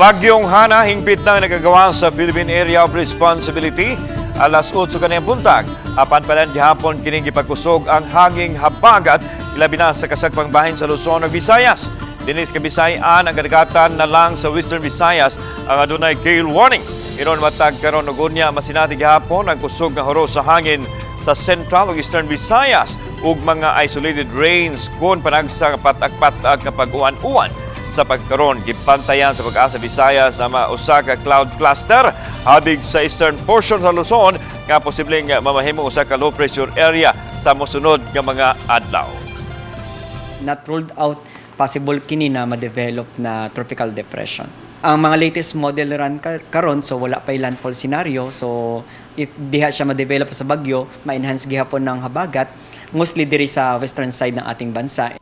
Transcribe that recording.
Bagyong Hana, hingpit na nagagawa sa Philippine Area of Responsibility alas 8 kaniyang buntag. Apan palan gihapon kining gipagkusog ang hanging habagat, ilabi na sa kasagpang bahin sa Luzon ug Visayas. Dinhi sa Kabisayan, ang kadagatan na lang sa Western Visayas ang adunay gale warning. Inon matag karon ug unya, masinati gihapon ang kusog nga huros sa hangin sa Central ug Eastern Visayas ug mga isolated rains kon panagsa nga patag-patag nga pag-uwan-uwan. Sa pagkaron, gipantayan sa Pag-asa Visayas na mausa ka cloud cluster habig sa eastern portion sa Luzon nga posibleng mamahimo usa ka low pressure area sa mosunod nga mga adlaw. Not ruled out, possible kini na ma-develop na tropical depression. Ang mga latest model run karon, so wala pa landfall scenario, so if diha siya ma-develop sa bagyo, ma-enhance gihapon ng habagat, mostly diri sa western side ng ating bansa.